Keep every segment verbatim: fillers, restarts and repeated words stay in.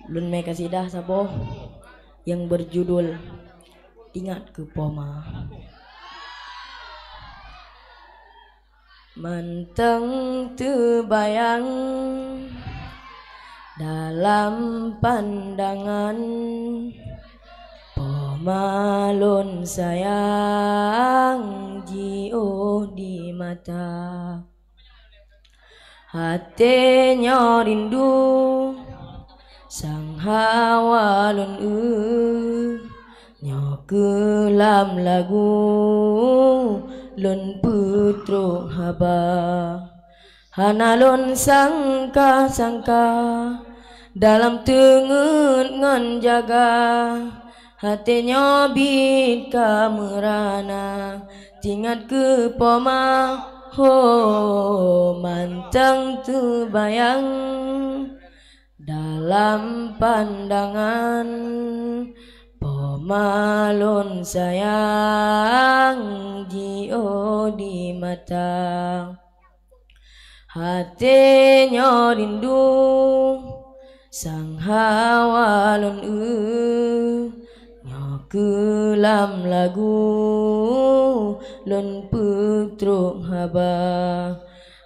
Lôn mé kasidah saboh nyang beujudul Ingat Keu Poma. Mantong teubayang dalam pandangan, poma lôn sayang jiôh di mata. Até nyoe rindu sang hawa lôn eu, nyoe keuh lam lagu lôn peutrok haba. Hana lôn sangka-sangka dalam teungeut ngon jaga, até nyoe biet ka meurana. Ingat Keu Poma, ho, mantong teubayang dalam pandangan, poma lôn sayang jiôh di mata. Até nyoe rindu sang hawa lôn eu, nyoe keuh lam lagu lôn peutrok haba.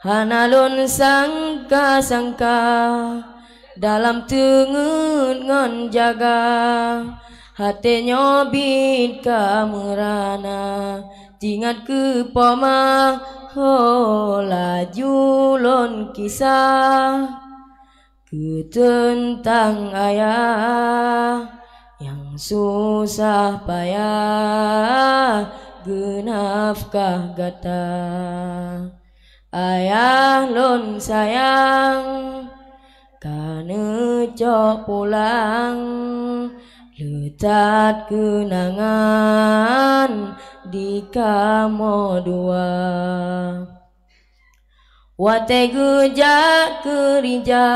Hana lôn sangka-sangka dalam teungeut ngon jaga, até nyoe biet ka meurana. Ingat Keu Poma, ho, laju lôn kisah keu teuntang ayah nyang susah payah geunafkah gata. Ayah lôn sayang, ka neucok pulang, le that keunangan di kamoe dua. Watée geujak keurija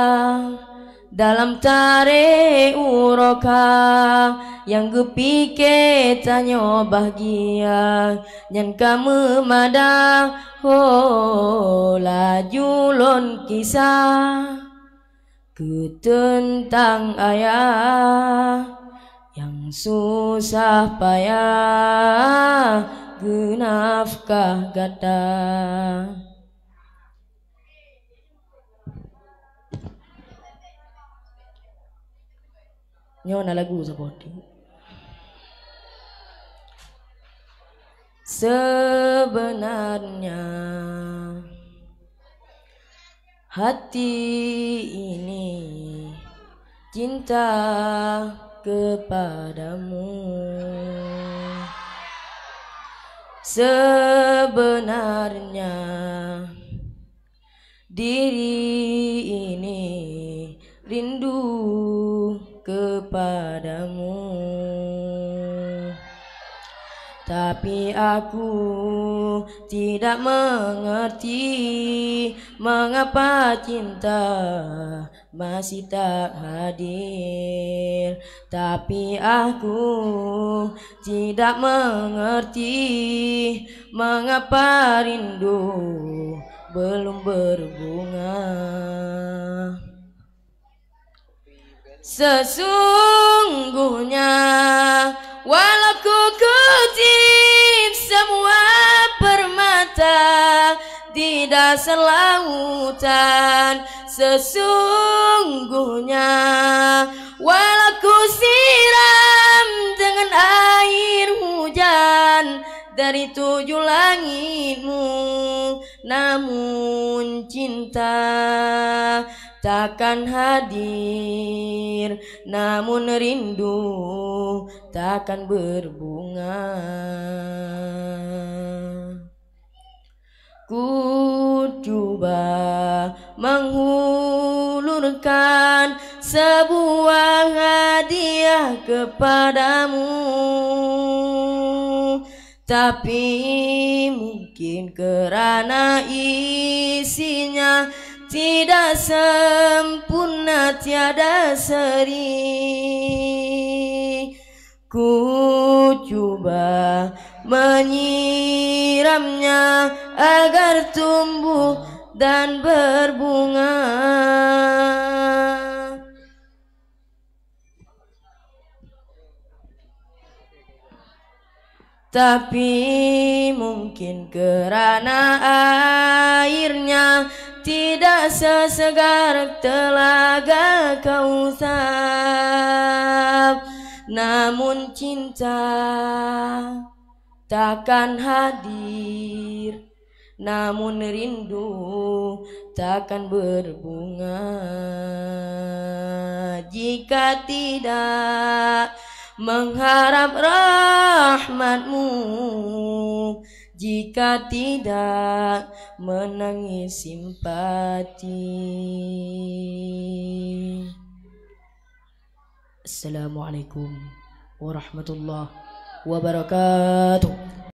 dalam taré uroe ka, nyang geupike tanyoe bahgia, nyan ka meumada. Ho, laju lôn kisah keu teuntang ayah nyang susah payah geunafkah gata. Nyoe na lagu saboh teuk. Sebenarnya hati ini cinta kepadamu. Sebenarnya diri ini rindu kepadamu. Tapi aku tidak mengerti mengapa cinta masih tak hadir. Tapi aku tidak mengerti mengapa rindu belum berbunga. Sesungguhnya, walau ku kutip semua permata di dasar lautan, sesungguhnya, walau ku siram dengan air hujan dari tujuh langitmu, namun cinta takkan hadir, namun rindu takkan berbunga. Ku cuba menghulurkan sebuah hadiah kepadamu, tapi mungkin kerana isinya tidak sempurna, tiada seri, ku cuba menyiramnya agar tumbuh dan berbunga. Tapi mungkin kerana airnya tidak sesegar telaga Kausar, namun cinta takkan hadir, namun rindu takkan berbunga jika tidak mengharap rahmatmu, jika tidak menangis simpati. Assalamualaikum warahmatullahi wabarakatuh.